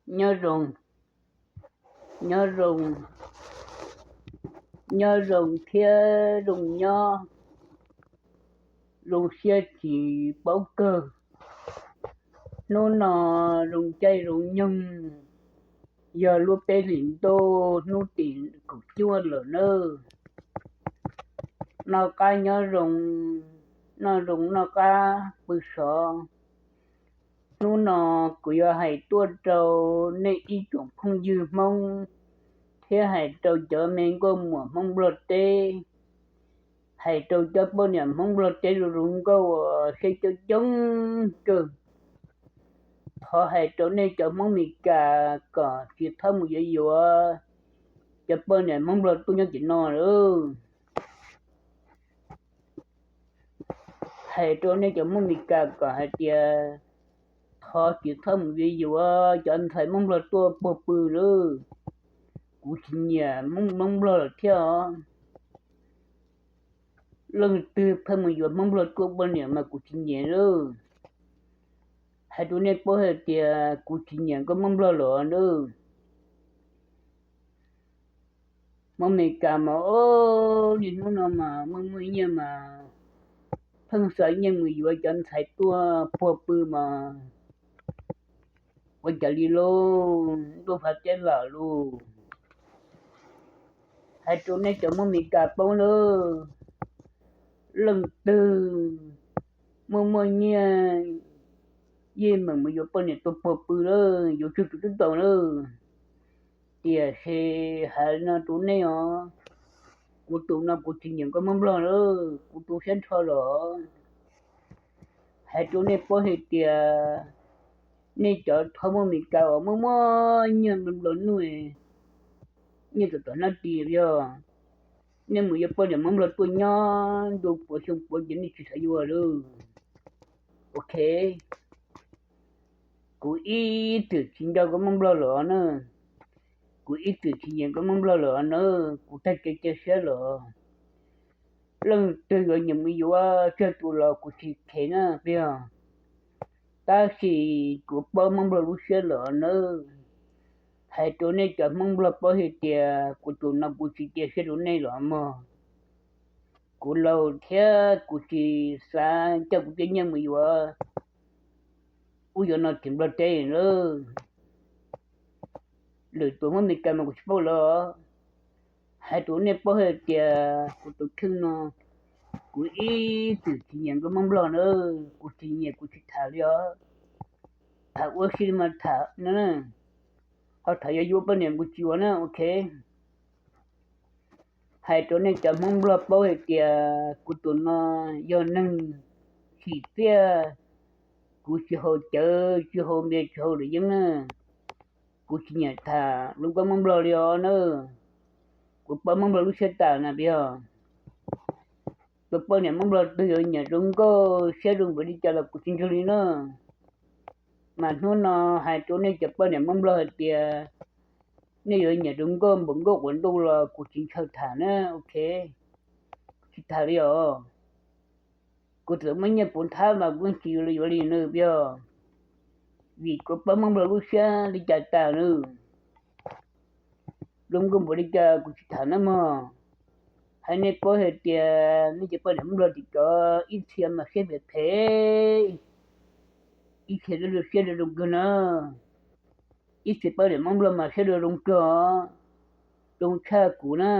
Nyob zoo, nyob zoo, nyob zoo thiab zoo nyob, zoo siab tsis paub kawg. Hnub no zoo caij zoo nyoog, yog lub peb hlis ntuj hnub tim kaum cuaj lawm nawb. Noj qab nyob zoo, noj zoo noj qab pw sov. Hnub no kuv yuav hais tuaj rau nej ib tsoom phooj ywg Hmoob thiab hais rau cov me nkauj muam Hmoob Nplog teb, hais rau cov poj niam Hmoob Nplog teb zoo zoo nkauj uas seb coob coob kawg. Thov hais rau nej cov Hmoob Mes Kas kom tsis txhob mus yuav yuav cov poj niam Hmoob Nplog tuaj nyob tim no lawm. Hais rau nej cov Hmoob Mes Kas kom hais tias thov tsis txhob mus yuav yuav cov ntxhais Hmoob Nplog tuaj puag pw lawm. Kuv tsis nyiam Hmoob Nplog lawm thiab os. Leej twg pheej mus yuav Hmoob Nplog tuaj poj niam mas kuv tsis nyiam lawm. Hais rau nej paub hais tias kuv tsis nyiam nkauj Hmoob Nplog lawm nawb. Hmoob Mes Kas mas, o, niaj hnub no mas muaj muaj nyiaj mas pheej xa nyiaj mus yuav cov ntxhais tuaj puag pw mas ua cas li lauj, ntuj fav teb lam lauj. Hais rau nej cov Hmoob Mes Kas paub nawb, leej twg muaj muaj nyiaj yeej meem mus yuav poj niam tuaj puag pw lawm, yuav tsawg tus twb tau lawm. Tiam sis hais no rau nej os, kuv tus no kuv tsis nyiam nkauj Hmoob Nplog lawm, kuv tu siab nrho los. Hais rau nej paub hais tias nej cov thov Hmoob Mes Kas uas muaj muaj nyiaj nplua nuj, nyiaj tom tom hnab ris yog, nej mus yuav poj niam Hmoob Nplog tuaj nyob ntu puav xyoo puav ces nej tsis xav yuav lawm. Ok, kuv ib txwm tsis nco nkauj Hmoob Nplog lawm na, kuv ib txwm tsis nyiam nkauj Hmoob Nplog lawm na, kuv tag kev cia siab lawm. Leej twg yuav nyiam mus yuav tsawg tus los kuv tsis khev na, yog, tab sis kuv paub Hmoob Nplog lub siab lawm nawb. Hais rau nej cov Hmoob Nplog paub hais tias kuv tus no kuv tsis cia siab rau nej los mog. Kuv laus thiab kuv tsis xav coj kuv tej nyiaj mus yuav ub yuav no tim Nplog teb lawm. Lwm tus Hmoob Mes Kas mas kuv tsis paub lawm. Hais rau nej paub hais tias kuv tus kheej no, kuv ib txwm tsis nyiam nkauj Hmoob Nplog na, kuv tsis nyiam kuv tsis tham li os. Tham ua si mas tham na, ho tham yuav yuav poj niam kuv tsis yuav na, ok. Hais rau nej cov Hmoob Nplog paub hais tias kuv tus no yog neeg chim txiaj, kuv tsis haus cawv tsis haus npias tsis haus luam yeeb na, kuv tsis nyiam tham lub nkauj Hmoob Nplog li os na, kuv paub Hmoob Nplog lub siab tas na, yog, tus poj niam Hmoob Nplog twg yuav nyiam zoo nkauj siab zoo npaum li cas los kuv tsis ntseeg li na. Mas hnub no hais rau nej cov poj niam Hmoob Nplog hais tias nej yuav nyiam zoo nkauj npaum nkauj quav ntuj los kuv tsis ntshaw tham na, ok, tsis tham li os. Kuv txawm muaj nyiaj puv nthab mas kuv tsis yuav li yuav li na, yog, vim kuv paub Hmoob Nplog lub siab li cas tas na. Zoo nkauj npaum li cas kuv tsis tham na mog. Hais nej paub hais tias nej cov poj niam Hmoob Nplog tim cov ib txhia mas siab phem phem, ib txhia zoo siab zoo kawg na, ib txhia poj niam Hmoob Nplog mas siab zoo kawg, zoo tshaj kuv na.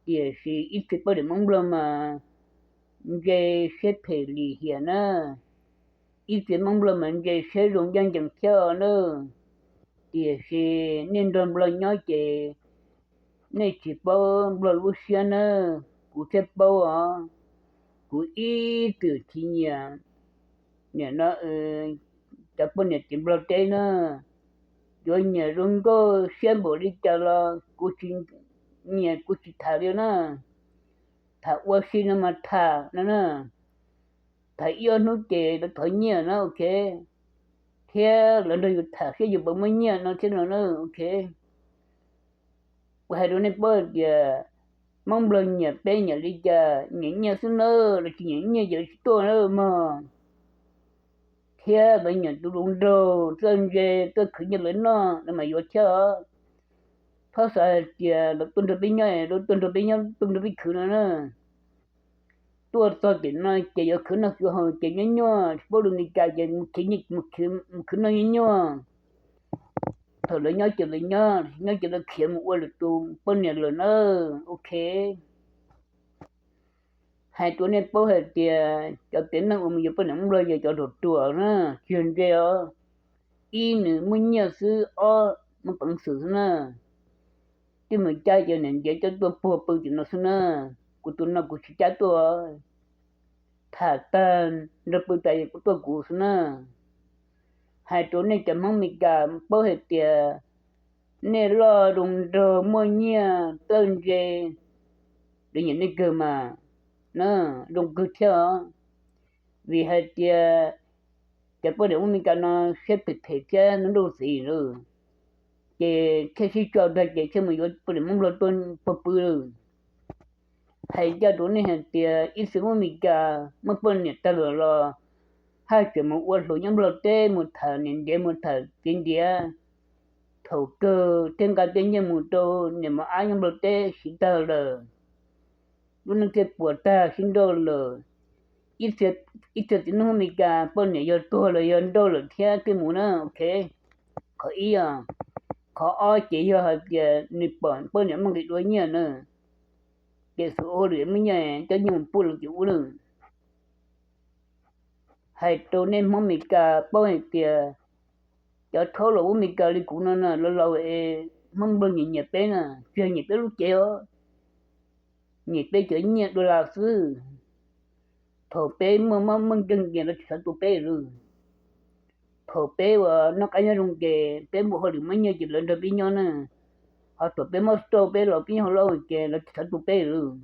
Tiam sis ib txhia poj niam Hmoob Nplog mas ntse siab phem lim hiam na, ib txhia Hmoob Nplog mas ntse siab zoo ncaj ncees thiab na. Tiam sis nej nrog Nplog nyob ces nej tsis paub Nplog lub siab na, kuv thiaj paub os. Kuv ib txwm tsis nyiam, nim no cov poj niam tim Nplog teb na, yuav nyiam zoo nkauj siab npaum li cas los kuv tsis nyiam, kuv tsis tham li na. Tham ua si no mas tham no na, tham ib ob hnub ces lawv thov nyiaj na, ok, thiab lawv nrog yus tham saib yus puas muaj nyiaj no thiab no na, ok. Kuv hais rau nej paub tias Hmoob Nplog nyiam peb nyiam li cas, nyiam nyiaj xwb na, los tsis nyiam nyiaj ces lawv tsis tuaj na mog. thiab lawv nyiam tus hluas nraug txawj ntse, txawj khwv nyiaj lawv noj, lawv mam yuav thiab os. Txhob xav hais tias lawv tuaj nrog peb nyob, lawv tuaj nrog peb nyob, tuaj nrog peb khwv no na. Tuaj txog tim no ces yuav khwv noj khwv haus ces nyuaj nyuaj, tsis paub lus Meskas ces mus khwv noj nyuaj nyuaj. Thaum lawv nyob ces lawv nyob, nyob ces lawv khiav mus ua lwm tus poj niam lawm na. Ok. Hais rau nej paub hais tias cov tiam neej uas mus yuav poj niam Hmoob Nplog yog cov ruam ruam na, tsis yog ntse os. Ib, nws muaj nyiaj xwb, ob, muaj peev xwm xwb na. Twb mus caij cov niam ntiav coj tuaj puag pw tim no xwb na. Kuv tus no kuv tsis caij tuaj, tham tag nrog pw tas kuv tuaj kuv xwb na. Hais rau nej cov Hmoob Meskas paub hais tias nej loj zoo nraug muaj nyiaj txawj ntse, lawv nyiam nej kawg mas, zoo kawg thiab os. Vim hais tias cov poj niam Hmoob Meskas no siab phem phem thiab nruj xiv lawm, ces thiaj sib tso tag ces thiaj mus yuav poj niam Hmoob Nplog tuaj puag pw lawm. Hais ncaj rau nej hais tias ib txwm Hmoob Meskas muaj poj niam tag lawm los haj tseem mus ua hluas nyob Nplog teb, mus tham niam ntiav, mus tham txiv ntiav. Thaum kawg thiaj nqa tej nyiaj mus rau niam mos ab nyob Nplog teb siv tag lawm. Lub neej thiaj puas tag sib nrauj lawm. Ib txhia txiv neej Hmoob Meskas poj niam yog tuag los yog nrauj lawm thiab thiaj mus na, ok. Qhov ib os. Qhov ob ces yog hais tias nws pom poj niam muaj nqis dua nyiaj na, ces xub ua lwm muaj nyiaj coj nyiaj mus pub lawv tim ub lawm. Hais rau nej Hmoob Meskas paub hais tias cov thaub los ub Meskas li kuv no na, laus laus es Hmoob Nplog nyiam nyiam peb na, tsis yog nyiam peb lub cev os, nyiam peb cov nyiaj dollar xwb. Thaum peb muaj mob muaj nkeeg ces lawv tsis xav tu peb lawm. Thaum peb uas noj qab nyob zoo ces peb muaj hauj lwm muaj nyiaj ces lawv nrog peb nyob na. Ho thaum peb mob stroke peb los peb nyob hauv lauj ces lawv tsis xav tu peb lawm.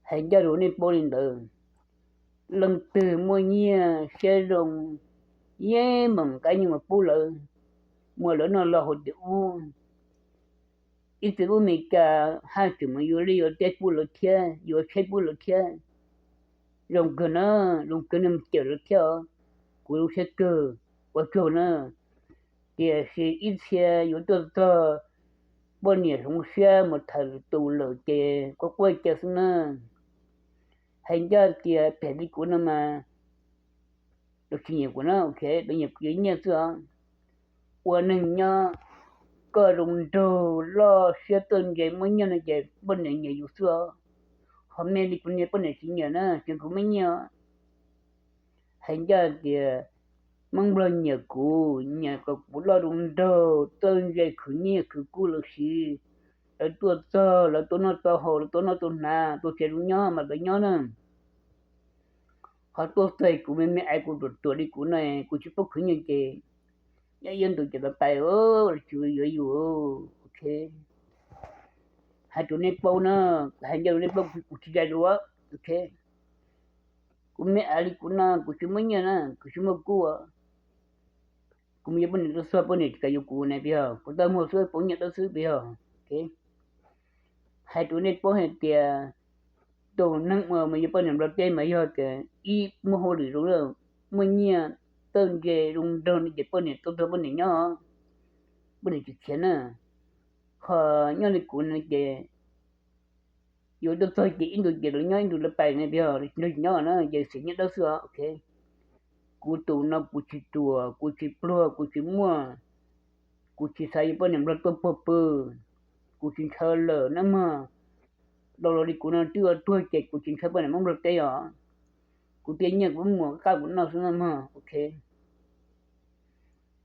Hais ncaj rau nej paub li ntawd, leej twg muaj nyiaj siab zoo, yeej meem nqa nyiaj mus pub lawv, muab lawv noj los hauv tim ub. Ib txwm ub Meskas haj tseem mus yuav liaj yuav teb pub lawv thiab, yuav tsheb pub lawv thiab. Zoo kawg na, zoo kawg, nej mus cawm lawv thiab os. Kuv zoo siab kawg, ua tsaug na. Tiam sis ib txhia yuav tuaj txog poj niam hloov siab mus tham lwm tus lawm ces quaj quaj cas xwb na. Hais ncaj tias phem li kuv no mas lawv tsis nyiam kuv na, ok, lawv nyiam kuv yuav nyiaj xwb os. Ua neeg nyob koj zoo nraug loj siab txawj ntse muaj nyiaj no ces poj niam nyiam yus xwb os. Ho me li kuv niag poj niam tsis nyiam na, tseev kuv muaj nyiaj. Hais ncaj tias Hmoob Nplog nyiam kuv, nyiam kom kuv loj zoo nraug txawj ntse khwv nyiaj khwv kub lawv siv. Lawv tuaj txog lawv tuaj noj tau haus, lawv tuaj noj tau hnav, tuaj tsev zoo nyob mas lawv nyob na. Ho tuaj txog kuv me me aiv kuv ruam ruam li kuv no, kuv tsis paub khwv nyiaj ces nyob iab ntus ces lawv pais, lawv tsis yuav yus, ok. Hais rau nej paub na, hais ncaj rau nej paub, kuv tsis zais lus, ok. Kuv me aiv li kuv no kuv tsis muaj nyiaj na, kuv tsis muaj kub. Kuv mus yuav poj niam tuaj txog poj niam tsis kam yuav kuv ne, puas yog? Kuv tau muag xwb, poj niam dawb xwb, puas yog? Hais rau nej paub hais tias tus neeg uas mus yuav poj niam Nplog teb mas yog tias ib, muaj hauj lwm zoo, muaj nyiaj, txawj ntse zoo nraug no ces poj niam tuaj txog poj niam nyob, poj niam tsis khiav na. Ho nyob li kuv no ces yuav tuaj txog ces ib ntus ces lawv nyob, ib ntus lawv pais ne, puas yog? Lawv tsis nrog yus nyob na, ces xiam nyiaj dawb xwb os, ok. Kuv tus no kuv tsis ruam, kuv tsis pluag, kuv tsis muaj, kuv tsis xav yuav poj niam Nplog tuaj puag pw, kuv tsis ntshaw lawm na mog. Laus laus li kuv no twb ua tuag ces kuv tsis ntshaw poj niam Hmoob Nplog teb os. Kuv tiaj nyiaj kuv muag qab kuv noj xwb na mog, ok.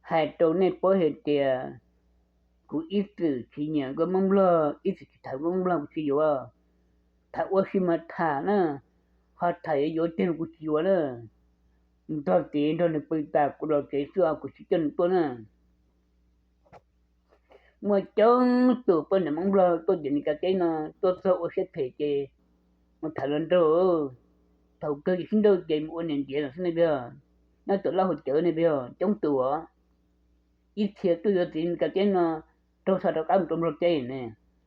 Hais rau nej paub hais tias kuv ib txwm tsis nyiam nkauj Hmoob Nplog, ib txwm tsis tham nkauj Hmoob Nplog, kuv tsis yuav. Tham ua si mas tham na, ho tham yuav yuav tiag kuv tsis yuav na. Nrog tid nrog nws pw tas kuv los tsev xwb os, kuv tsis coj nws tuaj na. Muaj coob tus poj niam Hmoob Nplog tuaj tim Meskas teb no, tuaj txog ua siab phem ces mus tham hluas nraug, thaum kawg ces sib nrauj ces mus ua niam ntiav lawm xwb ne, puas yog? Nyob tom laj haus cawv ne, puas yog? Coob tus os. Ib txhia tuaj yuav txiv Meskas teb no, raug xa rov qab mus rau Nplog teb ne.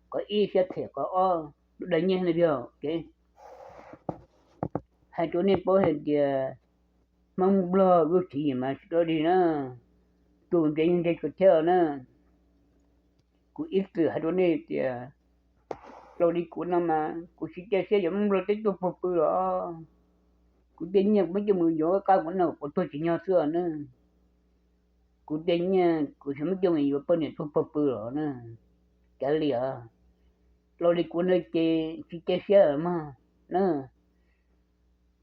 Qhov ib siab phem, qhov ob lub dag nyiaj ne, puas yog? Hais rau nej paub hais tias Hmoob Nplog lub tswv yim mas tsis dog dig na, tus ntse yeej ntse kawg thiab na. Kuv ib txwm hais rau nej tias, los li kuv no mas kuv tsis cia siab yuav Hmoob Nplog teb tuag puag pw los. Kuv tej nyiaj kuv muab coj mus yuav qab kuv noj kuv tuag tsis nyog xwb os na. Kuv tej nyiaj kuv tsis muab coj mus yuav poj niam tuag puag pw los na. Kav liam, los li kuv no ces tsis cia siab mog na.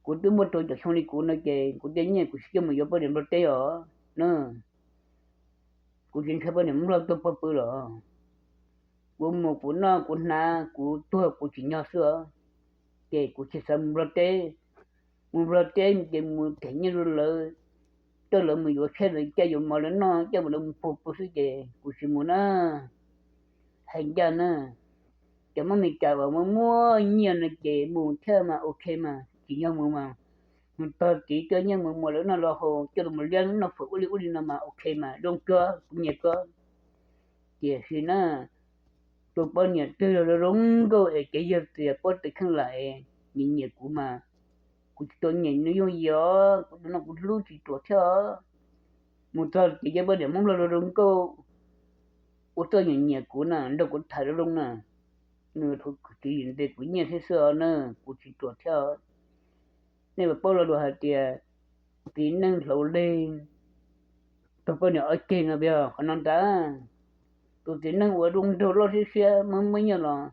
Kuv twb muaj rau caum xyoo li kuv no ces kuv tej nyiaj kuv tsis coj mus yuav poj niam Nplog teb os na. Kuv tsis ntshaw poj niam Hmoob Nplog tuag puag pw los. Kuv mus kuv noj kuv hnav kuv tuag kuv tsis nyog xwb os. Ces kuv tsis xav mus Nplog teb. Mus Nplog teb ces mus them nyiaj rau lawv, coj lawv mus yuav tshaib lawv caij yuav mov lawv noj, coj mus lawv mus puag pw xwb ces kuv tsis mus na. Hais ncaj na, cov Hmoob Mes Kas uas muaj muaj nyiaj no ces mus thiab mas ok mas, tsis nyog mus mas, mus tog tid coj nyiaj mus muas lawv noj los haus, coj los mus liab noj fawm ua li ua li no mas ok mas, zoo kawg kuv nyiam kawg. Tiam sis na, tus poj niam twg los zoo nkauj es kev yawg txias pob tes kheej lam es nyiam nyiam kuv mas, kuv tsis tau nyiam nws yooj yim os, kuv tus no kuv hlub tsis ruam thiab os. Mus txog ces yog poj niam Hmoob Nplog zoo nkauj, ua txoj nyiam nyiam kuv na, nrog kuv tham zoo zoo na, nws tsis ntes kuv nyiaj thiab xwb os na, kuv tsis ruam thiab os. Nej puas paub lo lus hais tias txiv neej hlauv leeg, tug poj niam ob ceg no, yog qhov no ntag. Tus txiv neej uas zoo nraug loj siab siab muaj muaj nyiaj los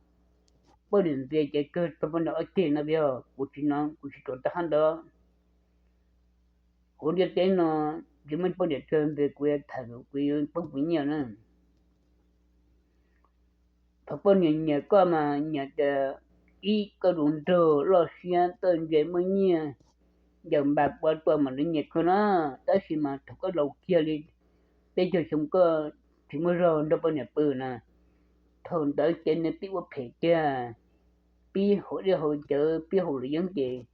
poj niam ntxias ces kawg tug poj niam ob ceg no, yog kuv tsis no kuv tsis ruam tag hab ntawd. Kuv ntiaj teb no tsis muaj poj niam twg ntxias kuv, tham kuv yuav poob kuv nyiaj na. Thaum poj niam nyiam koj mas nyiam tias ib, koj zoo nraug loj siab txawj ntse muaj nyiaj, ncaws npas pua tua mas nws nyiam kawg na. Tab sis mas thaum koj laus kiag li peb caug xyoo koj tsis muaj zog nrog poj niam pw na, thaum ntawd ces nws pib ua phem tiag, pib haus dej haus cawv pib haus lwm yeeb ces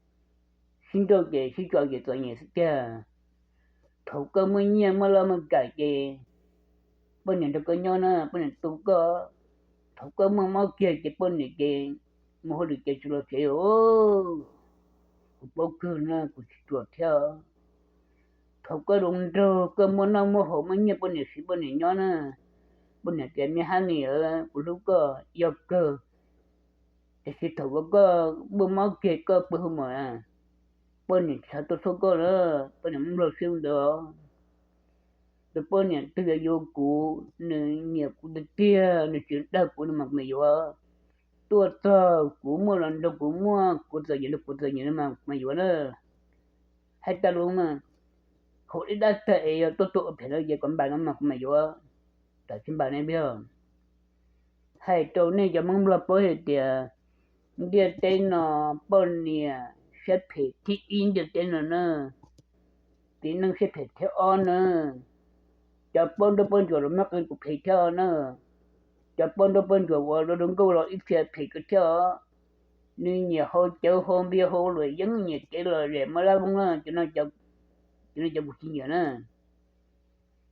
sib nrauj ces sib tso ces txom nyem xwb tiag. Thaum koj muaj nyiaj muaj laj muaj kam ces poj niam nrog koj nyob na, poj niam tu koj. Thaum koj muaj mob kiag ces poj niam ces mus hauj lwm ces tsis los tsev. Kuv paub kawg na, kuv tsis ruam thiab. Thaum koj zoo nraug koj muaj noj muaj haus muaj nyiaj poj niam siv poj niam nyob na, poj niam tias me hab ni, kuv hlub koj yog kawg. Tiam sis thaum uas koj muaj mob kiag koj pw hauv mom, poj niam tsis xav tuaj xauj koj lawm, poj niam muab nplog siab ntawd. Tus poj niam twg yuav yuav kuv, nws nyiam kuv tiag tiag, nws tsis dag kuv no mas kuv mam yuav. Tuaj txog kuv muaj los nrog kuv muaj, kuv txom nyem nrog kuv txom nyem no mas kuv mam yuav na. Hais tas lus mas, haum dej dab tag es yog tuaj tuaj ua phem no ces kom npam no mas kuv mam yuav, tam tsis npam ne yog. Hais rau nej cov Hmoob Nplog paub hais tias ntiaj teb no poj niam siab phem thib ib ntiaj teb no na, txiv neej siab phem thib ob na. Cov paub nraug paub ntsuag los muab qee tus phem thiab na. Cov paub nraug paub ntsuag uas zoo nkauj los ib txhia phem kawg thiab os. Nws nyiam haus cawv haus npias haus luam yeeb, nyiam kev lom zem mab lab voob na, cov no cov kuv tsis nyiam na.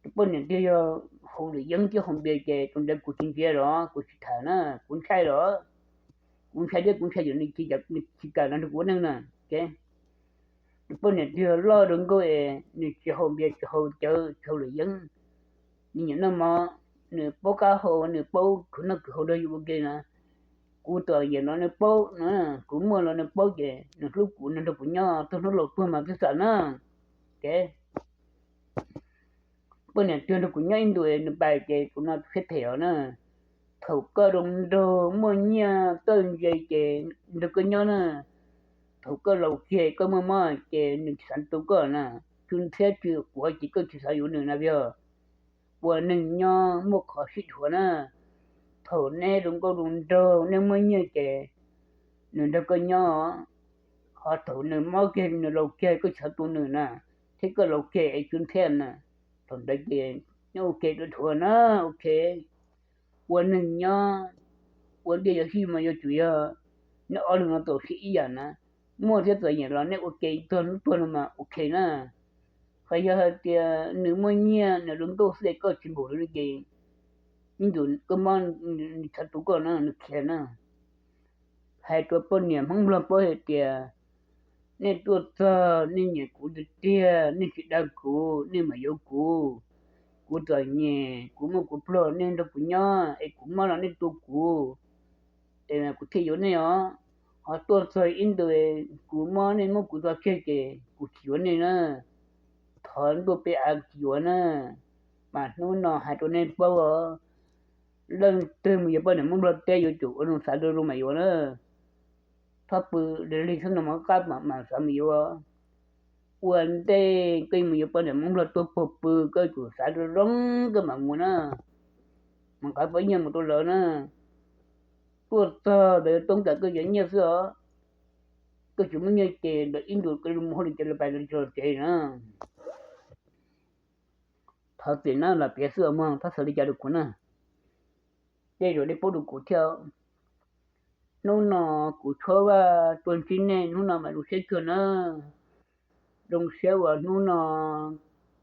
Tus poj niam twg yog haus luam yeeb thiab haus npias ces tus ntawd kuv tsis ntsia los kuv tsis tham na, kuv ntshai los. Kuv ntshai thiab kuv ntshai yog nws tsis kam los nrog kuv ua neej na. Tus poj niam twg yog loj zoo nkauj es nws tsis haus npias tsis haus cawv tsis haus luam yeeb, nws nyiam noj mov, nws paub qab hau, nws paub khwv noj khwv haus nrog yus ua ke na. Kuv txom nyem los nws paub na, kuv muaj los nws paub ces nws hlub kuv, nws nrog kuv nyob txog hnub laus tuag mas twb xam na. Poj niam twg nrog kuv nyob ib ntus nws pais ces kuv no siab phem os na. Thaum koj zoo nraug muaj nyiaj txawj ntse ces nrog koj nyob na. Thaum koj laus kiag koj muaj mob ces nws tsis xav tu koj na. Tsw ntxhiab tsw quav ces koj tsis xav yuav nws na yog. Ua neeg nyob muaj qhov sib dhuav na. Thaum neb zoo nkauj zoo nraug neb muaj nyiaj ces nws nrog koj nyob, ho thaum nws mob kiag nws laus kiag koj tsis xav tu nws na, thiab koj laus kiag es tsw ntxhiab na. Thaum ntawd ces nyob ua ke dhuav na, ua ke. Ua neeg nyob, ua ntej yuav zij mas yuav tsum yog neb ob leeg no txaus siab ib yam na. Muaj thiab txom nyem los neb ua ke txog hnub tuag no mas ua ke na. Qhov yog hais tias nws muaj nyiaj nws zoo nkauj xwb es koj tsis npaum li no ces ib ntus koj mob nws tsis xav tu koj na, nws khiav na. Hais rau poj niam Hmoob Nplog paub hais tias Nej tuaj txog nej nyiam kuv tiag tiag, nej tsis dag kuv, nej mam yuav kuv. Kuv txom nyem, kuv muaj kuv pluag, nej nrog kuv nyob es kuv mob los nej tua kuv, es kuv thiaj yuav nej os. Ho tuaj txog ib ntus kuv mob, nej muab kuv tso tseg ces kuv tsis yuav nej na. Thov ntuj peb av tsis yuav na. Mas hnub no hais rau nej paub os, leej twg mus yuav poj niam Hmoob Nplog teb yuav tsum ua zoo xav zoo zoo mas yuav na. Txhob pw lig lig xwb no mas qab mam xav mus yuav. Ua ntej koj mus yuav poj niam Hmoob Nplog tuaj puag pw, koj tsum xav zoo zoo koj mam mus na. Mas nqa poj nyiaj mus rau lawv na. Tuaj txog ntawd yuav toob kam koj cov nyiaj xwb os. Koj tsis muaj nyiaj ces ntawm ib ntus koj mus hauj lwm ces lawv pais lawv tsis los tsev na. Thov txim na, los piav xwb os mog, txhob xav li cas rau kuv na. Dej zaum dej paub rau kuv thiab. Hnub no kuv Tshuab Vaj tuaj ntsib nej, hnub no mas zoo siab kawg na. Zoo siab uas hnub no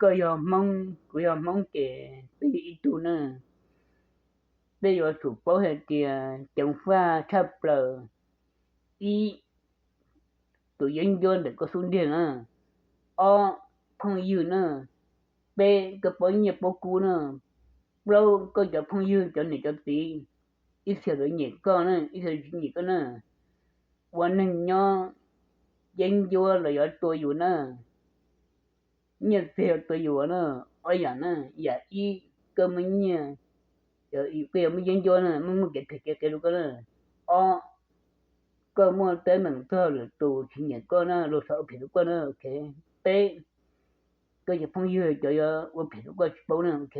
koj yog Hmoob, kuv yog Hmoob ces peb yog ib tug na. Peb yuav tsum paub hais tias ceev faj tshaj plaws. Ib, tus yeeb ncuab ntawm koj xub ntiag na. Ob, phooj ywg na. Peb, koj paub nyiaj paub kub na. Plaub, koj cov phooj ywg cov niam cov txiv, ib txhia lawv nyiam koj na, ib txhia tsis nyiam koj na. Ua neeg nyob, yeeb ncuab los yuav tua yus na, nyiaj txiag yuav tua yus na. Ob yam na, yam ib, koj muaj nyiaj, koj yuav muaj yeeb ncuab na, muaj muaj kev phem kev qias rau koj na. Ob, koj muaj teeb meem txog lwm tus tsis nyiam koj na, luag xav ua phem rau koj na, ok. Peb, koj cov phooj ywg cov yuav ua phem rau koj tsis paub na, ok.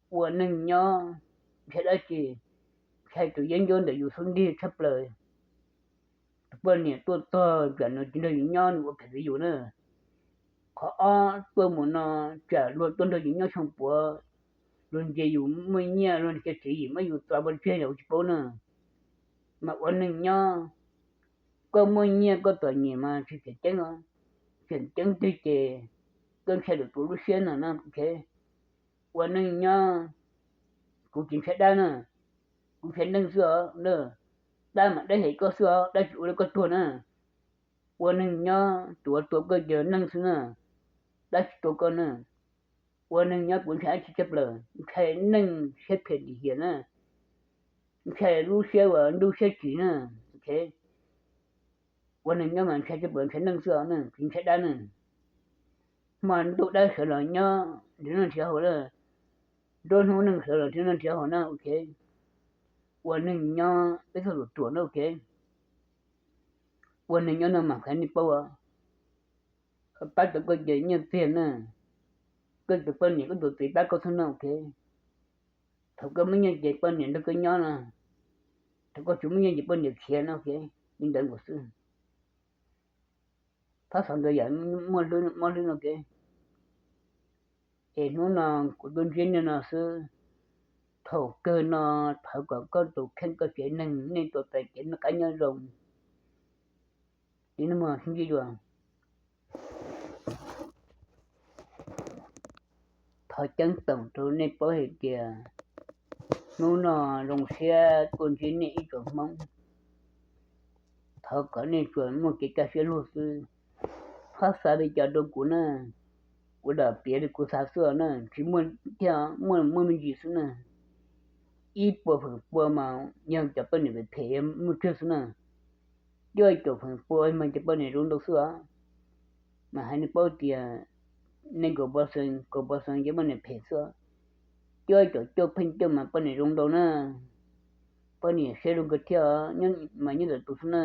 Ua neeg nyob, ntshai dab tsi? Ntshai tus yeeb ncuab ntawm yus xub ntiag tshaj plaws. Tus poj niam tuaj txog tsam nws tsis nrog yus nyob nws ua phem rau yus na. Qhov ob, tuaj mus no tsam luag tuaj nrog yus nyob xyoo puav, luag ntsia yus muaj nyiaj, luag cia tswv yim muab yus txo pov tseg los ua tsis paub na. Mas ua neeg nyob, koj muaj nyiaj koj txom nyem mas tsis tseem ceeb, tseem ceeb twg ces koj ntshai lwm tus lub siab no na, ok. Ua neeg nyob, kuv tsis ntshai dab na, kuv ntshai neeg xwb os. Dab mas dab hem koj xwb os, dab tsis ua rau koj tuag na. Ua neeg nyob tus uas tua koj ces neeg xwb na, dab tsis tua koj na. Ua neeg nyob kuv ntshai dab tsi tshaj plaws? Ntshai neeg siab phem lim hiam na, ntshai lub siab uas ntub siab tsis na, ok. Ua neeg nyob mas ntshai tshaj plaws ntshai neeg xwb os, tsis ntshai dab na. Hmo ntuj dab sawv los nyob, nrhiav noj nrhiav haus lawm, nruab hnub neeg sawv los nrhiav noj nrhiav haus na, ok. Ua neeg nyob peb txhob ruam ruam na, ok. Ua neeg nyob no mas qhia nej paub, pab tau koj ces nyiaj txiag na, koj tus poj niam koj tus txiv pab koj xwb na, ok. Thaum koj muaj nyiaj ces poj niam nrog koj nyob no, thaum koj tsis muaj nyiaj ces poj niam khiav no, ok. Li ntawd nkaus xwb. Thab xav ntau yam, muaj hlwb mob hlwb no, ok. Es hnub no kuv tuaj ntsib nej no xwb. Thaum kawg no thov kom koj tus kheej koj tsev neeg nej tau txais kev noj qab nyob zoo. Li no mas sib ntsib dua. Thov ceeb toom rau nej paub hais tias hnub no zoo siab tuaj ntsib nej ib tsoom Hmoob. Thov kom nej tsuas muaj kev kaj siab lug xwb, txhob xav li cas rau kuv na. Kuv lam piav li kuv xav xwb na, tsis muaj thiab, muaj muaj me ntsis xwb na. Ib puas feem pua mas yog cov poj niam phem phem muaj tsawg xwb na. Cuaj caum feem pua mas cov poj niam zoo ntau xwb os. Mas hais nej paub tias nees nkaum pua xees, kaum pua xees cov poj niam phem xwb os. Cuaj caum cuaj pheej cuaj mas poj niam zoo ntau na. Poj niam siab zoo kawg thiab os, mas nyob ntawm tus xwb na.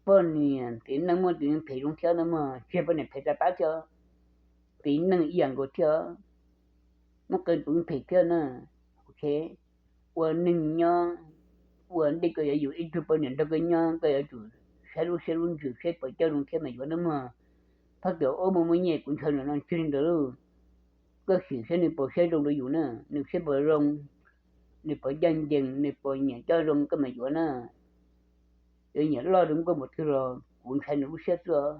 Poj niam txiv neej muaj tus phem zoo thiab na, mas tsis yog poj niam phem tas pab thiab, txiv neej ib yam nkaus thiab, muaj qee tus phem thiab na. Ok, ua neeg nyob, ua ntej koj yuav yug ib tug poj niam nrog koj nyob koj yuav tsum saib lub siab lub ntsws saib puas coj zoo thiab mas yuav na mog. Txhob tias ub muaj muaj nyiaj kuv ntshaw nws no, tsis li ntawd lauj. Koj sim saib nws puas siab zoo rau yus na, nws siab puas zoo, nws puas ncaj ncees, nws puas nyiam coj zoo koj mas yuav na. Yuav nyiam loj zoo nkauj npaum twg los kuv ntshai nws lub siab xwb os.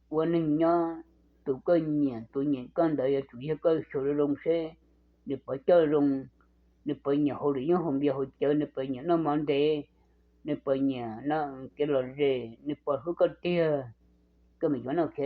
Ua neeg nyob, tus koj nyiam tus nyiam koj ntawd yuav tsum yog koj xyuas zoo zoo seb nws puas coj zoo, nws puas nyiam haus lwm yoob haus npias haus cawv, nws puas nyiam noj mov ntev, nws puas nyiam no, kev lom zem nws puas hlub koj tiag, koj mam yuav no, ok.